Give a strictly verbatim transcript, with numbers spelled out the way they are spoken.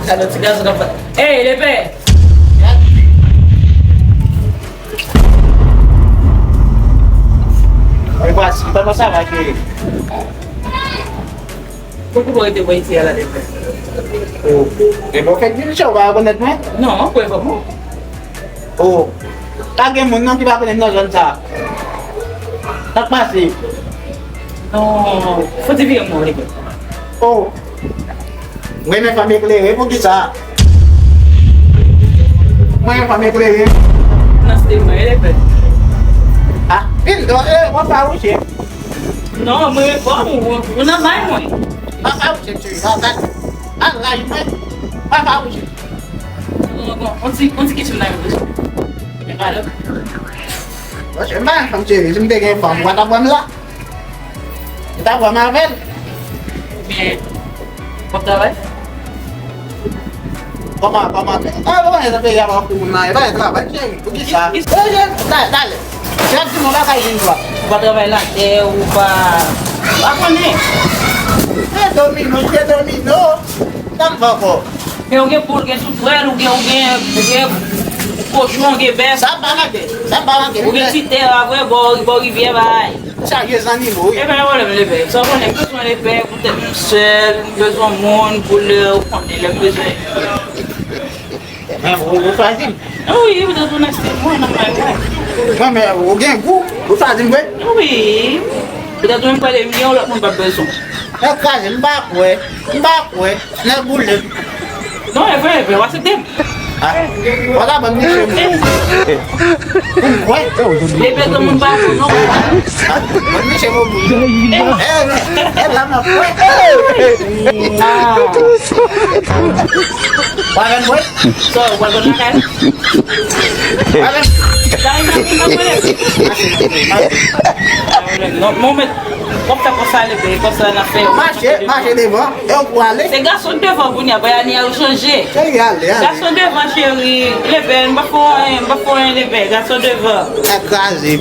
Gade ti gason k ap bat. Ey, lepè! Mwen pase, kòman sa va, cheri? Poukisa w rete bò isi a la, lepè? Oh, e bon fèt di misye, ou pa rekonèt mwen? Non, mwen kwè kòman. Oh, pa gen moun non ki pa konnen m nan zòn sa. Sa k pase? Non, fò ti vire mwen, lepè. Oh. M renmen fanm eklere, poukisa? M renmen fanm eklere. Nan se mwen, lepè. Ah, vin, non, eh, mwen pa wouche. Non, mwen renmen fanm ou, ou nan may mwen. Pa pa wouche, cheri, pa, pa. Al la, mwen. Pa pa wouche. Non, non, on ti, on ti kesyon nan yon kesyon. Men pa lè. Mwen, cheri, m pa yon fanm, cheri. Si m te gen fanm, ou pa t ap wè m la. Ou ta pran m avè l? Oubyen, w ap travay? Kòman, kòman fè? Ah, kòman fè nan peyi a pa pou moun nan? E pa travay, cheri. Poukisa? Ki, ki, eh, je, ta, talè. Chèf di mwen bagay vin dwa. Ou pa travay latè, ou pa, ou pa konnen. E domino, je domino. Tann pa ankò. Men ou gen poul, gen toutwèl, ou gen, ou gen, ou gen kochon, ou gen bèf. Sa pa manke, sa pa manke. Ou gen ti tè a vre, bò, bò rivyè, bay. Chaje zannimo, wi. E pa yon pwoblèm, lepè. Sa w konnen, m bezwen lepè pou tèt m sèl, m bezwen moun pou lè ou konnen, lè m bezwen. Men, ou, ou chwazi m. Wi, ou te tounen se mwen nan may mwen. Mwen, men, ou gen gou, ou chwazi m vre? Wi. Petèt ou menm pale m gen yon lòt moun p ap bezwen. Nan kraze, m pa kwè, m pa kwè. Nèg boule. Non, e vre, e vre, w aksepte m. Ah, w ta ban m niche moun. Ou kwè? Lepè, tout moun pa bon, non. Ah, ban m niche moun. Eh, eh, la m ap kwè. Ah. W avè m vre? So, w al ban lakay? W avè m? Sa e nan, nan, nan, non, non, men, w ap fè konsa, lepè, konsa n ap fè. Mache, mache devan. E w pou ale? Se gason devan kounye a, bay ane a yo chanje. Cheri, ale, ale. Gason devan, cheri. Lepè, m pa fè anyen, m pa fè anyen, lepè. Gason devan. Tèt kraze.